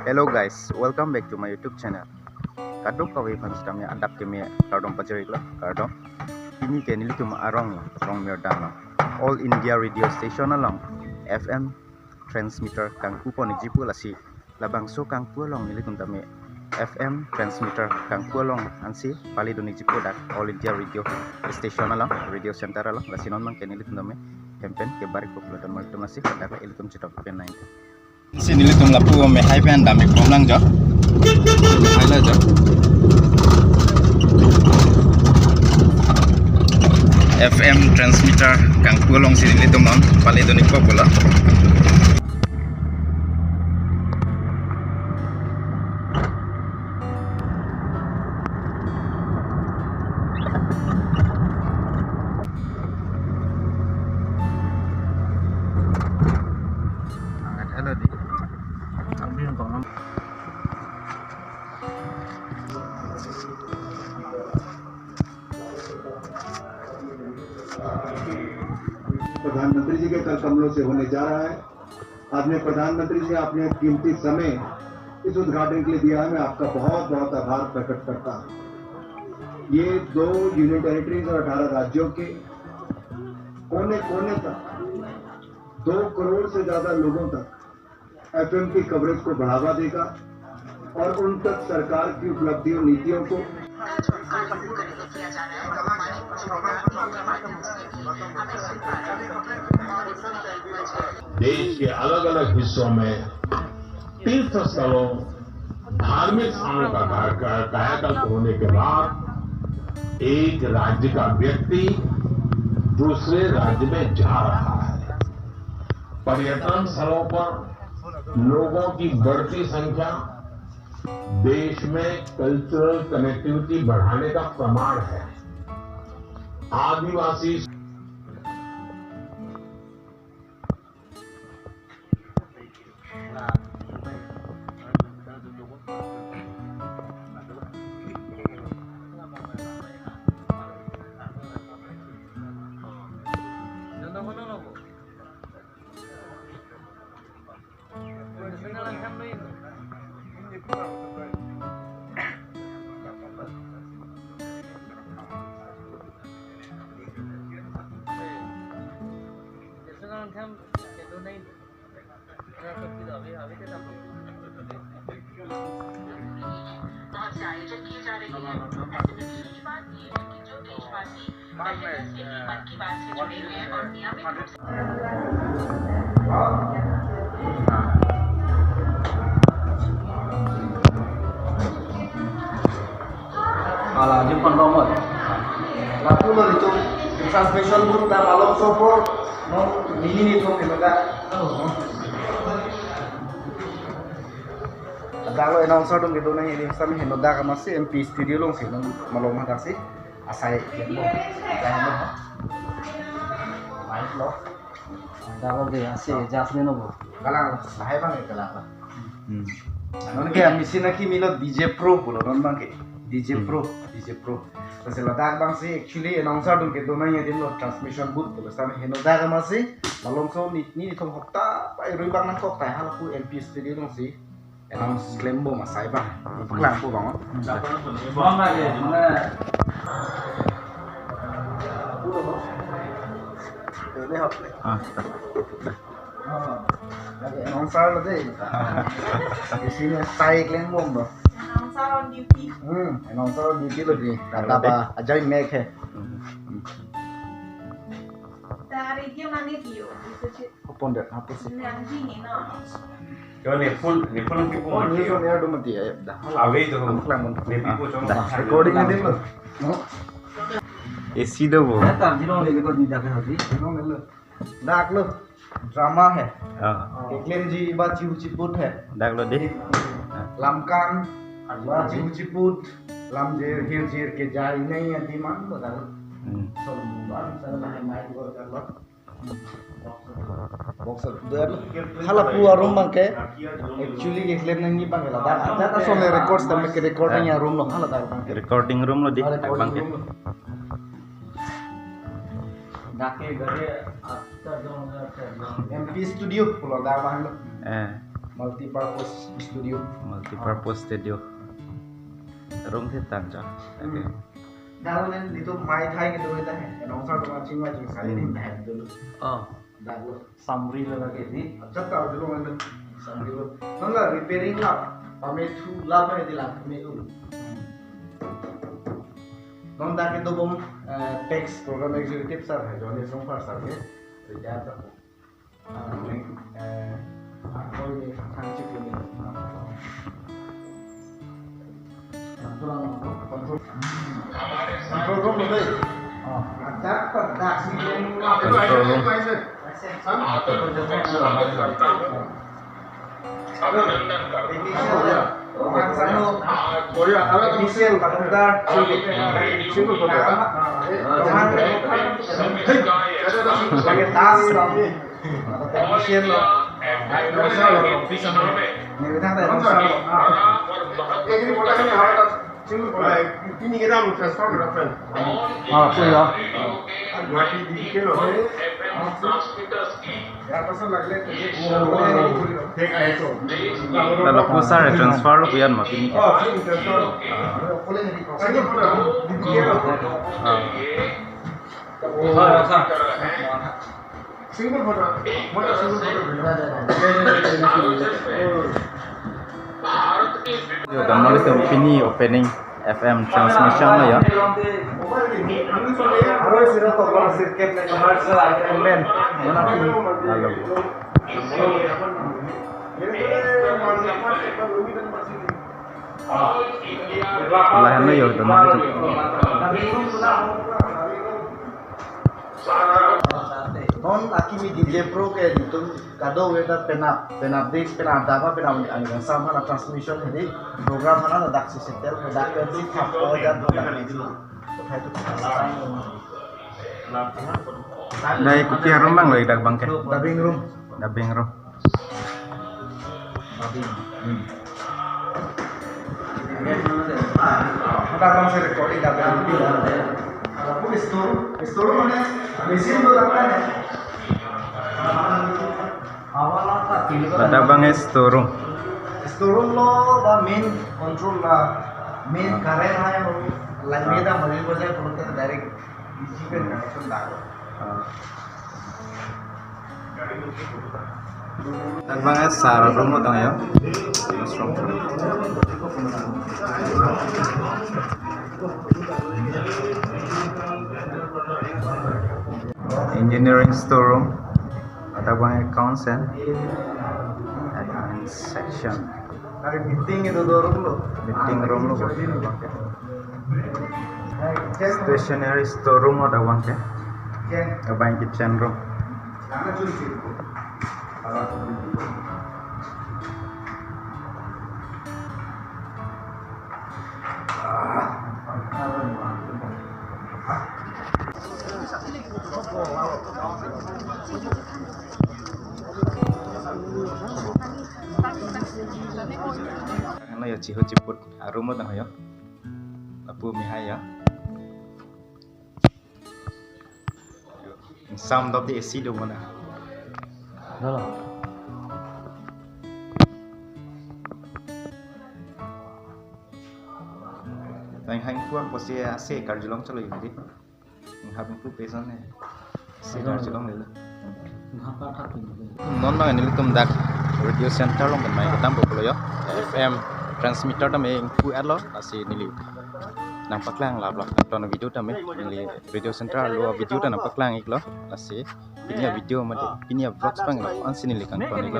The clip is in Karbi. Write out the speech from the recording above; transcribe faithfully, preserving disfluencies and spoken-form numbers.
Hello guys, welcome back to my YouTube channel. Kadokave aphan sitame adap keme kardom pajir-iklo, kardom. Pini ke nelitum arong lo, Rongmir dam lo. All India Radio Station along F M transmitter kangpu pon-ikji pu, lasi labangso kangpu along nelitum tame F M transmitter kangpu along ansi pale dun-ikji pu dak All India Radio Station along, Radio Center along, lasi non abang ke nelitum tame hem pen kebar-ikpo pulo, don martum lasi dak ilitum chetong pen nang. Si nelitum lapu mehai pen dam-ik pon lang jo. Mehai lo jo. F M transmitter kangpu along si nelitum non pale dun-ikpo pulo. Hello di. प्रधानमंत्री जी के कर कमलों से होने जा रहा है। आदरणीय प्रधानमंत्री जी, आपने कीमती समय इस उद्घाटन के लिए दिया है, मैं आपका बहुत बहुत आभार प्रकट करता हूँ। ये दो यूनियन टेरिटरीज और अठारह राज्यों के कोने कोने तक दो करोड़ से ज्यादा लोगों तक एफ एम की कवरेज को बढ़ावा देगा और उन तक सरकार की उपलब्धियों, नीतियों को देश के अलग-अलग हिस्सों में तीर्थ स्थलों, धार्मिक स्थानों का का-, का-, कायाकल्प होने के बाद एक राज्य का व्यक्ति दूसरे राज्य में जा रहा है। पर्यटन स्थलों पर लोगों की बढ़ती संख्या देश में कल्चरल कनेक्टिविटी बढ़ाने का प्रमाण है। आदिवासी बहुत से आयोजन किए जा रहे हैं। ऐसे में पहली बात ये है कि जो देशवासी पहले से ही मन की बात से जुड़े हुए हैं और नियमित रूप से Ala, di pon nomor. Lapu lo itu transmission booth dan along sopor no nini ni thong henoda. Dalo announcer atum kedo nang ini sami henoda kama si M P studio along si non malom hadak si asai kembo. Asai kembo. Mic lo. Dalo de asi adjustment hobo. Kalang, lahai bang kalang. Hmm. Non ke machine akimi lo D J Pro pulo non abang ke. D J Hmm. Pro, D J Pro. Lasi ladak abang si actually announcer atum kedo nang adim lo transmission booth pulo. Sami henoda kama si malom so ni ni thong hokta pai rui bang nangkok tai halapu M P studio along si announce klembo ma sai bang. Paklang po bang. Bang lagi, mana? Ini hok. Ah. Lagi announcer lo deh. Di sini sai klembo bang. Announcer on duty. Hmm, announcer on duty lo deh. Kata apa? Ajai mek hai. Hmm. Ta radio mane dio, itu sih. Open deh, apa sih? Yang sini, no. Yo, ne phone, ne phone ki Oh, phone ni yo. Phone ya dum dia ya dah. Ave itu. Ang klang mon. Ne pi po chong. Dah, recording adim lo. No? A C do bo. Ya, tam jino le ko di dak hai di. No, no, no. Dak lo. Drama hai. Ah. Eklemji ba chihu chiput hai. Dak lo di. Lamkan ba chihu chiput. Lam jir hir jir ke jai nei ya di man lo dak lo. Hmm. So, ba sa la mai ko dak lo. Box dur lo. Halapu arum abang ke. Actually, eklem nangji abang ke ladak. Ajat asonle record sitame ke recording arum lo haladak abang ke. Recording room lo di, Ah, recording abang ke. Room lo. Dak ke gari after dong, after dong. M P studio pulo dak abang lo. Eh. Multi-purpose studio. Multi-purpose studio. Room the tang cha. Hmm. Okay. Daro nen nelitum mai thai kedo ta he. Anong sa doma chingma chingsa ni Hmm. Thai dulu. Oh. Dalo. Samri lo lagi ni. Accha, ta dulu mana? Samri lo. Non la repairing la. Pame thu la pame di la pame un. Non dak kedobom, eh, tax program executive sir hai, Johnny Songphar sir ke. Sejak tak. Ah, eh, aku ini kan cik ini. Control room lo dei. Oh. Ajak pedak si Control room. Technician, computer, Ah, so ya. Lapu sir transfer lo pu-an ma pini ke. Ah. Yo, dam nang itu pini opening F M transmission lo ya. Halo. Lahan lo yo, dam nang itu. Non akimi D J Pro ke nelitum kadokave ta penap, penap di, penap daba, penap angkang sama na transmission di program mana na dak si setel, dak ke di khap ko ja do dak ni. Dei, kopi arum abang lo dak abang ke? Dubbing room. Dubbing room. Kita akan saya recording dari nanti. Walaupun store, store mana? Mesin tu tak ada. Awal apa? Ladak abang store room. Store room lo ba main control la, main current hai lo. Line Ah. Meda mari ko jai pun direct D C pen connection dak. Ah. Ladak abang sir room lo tang ya. Classroom. Engineering storeroom. Ladak abang accounts and admin section. Hari meeting itu dua room lo. Meeting room lo. Stationery store room ladak abang ke. Abang kitchen room. Ano yo, chiho chiput arum lo tang yo. Lapu mihai ya. Sam dot A C do mana? Dolo. Tang hang kuang ko si ase karjulong chalo yun di. Hap ku pesan ne. Si karjulong lelo. Non bang nelitum dak radio center along kan mai ketam po lo yo. F M transmitter tame ingpu-et lo, lasi neli nangpaklang laplap ton video tame, neli radio center lo video ta nangpaklang iklo, lasi pini a video mate, pini a vlogs abang lo, ansi neli kangton iklo.